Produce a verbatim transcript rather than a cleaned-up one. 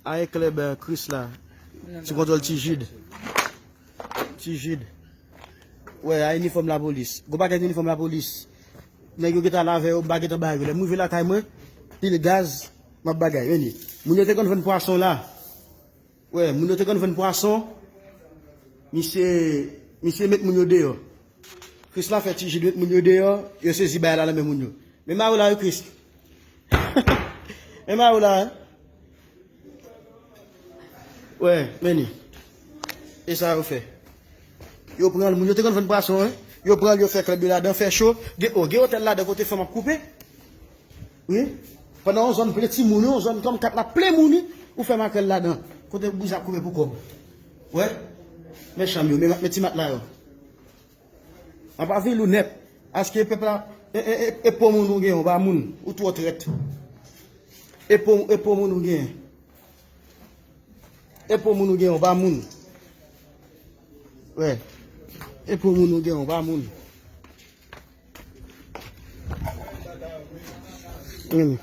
Aye klèb, eh, Chris la. Sou kontwòl Ti Jid. Ti Jid. Wè, a inifòm lapolis. Gwo pakèt inifòm lapolis. Nèg yo gentan lave yo, m pa gentan ba yo. Lè m rive lakay mwen, pil gaz, m ap bagay. Vini. Moun yo te konn vann pwason la. Wè, moun yo te konn vann pwason. Misye, misye met moun yo deyò. Chris la fè Ti Jid met moun yo deyò, yo sezi bagay la nan men moun yo. Men mari w la wi, Chris. Men mari w la, hein? Wè, men li. E sa yo fè. Yo pran l, moun yo te konn vann pwason, hein? Yo pran l, yo fè klèb yo ladan, fè cho. Gen, oh, gen otèl ladan kote fanm ap koupe. Wi. Pandan yon zòn plen timoun, yon zòn kòm kat la plen moun, wi. Ou fè makrèl ladan. Kote bouzen ap koupe pou kòb. Wè? Men chanm yo, men, men ti matla yo. An pa vil ou nèt. Aske pèp la, e, e, e, e po moun ou gen, ou pa moun. Ou twò trèt. E po, e po moun ou gen. E po moun ou gen, ou pa moun. Wè. E po moun ou gen, ou pa moun. Hmm.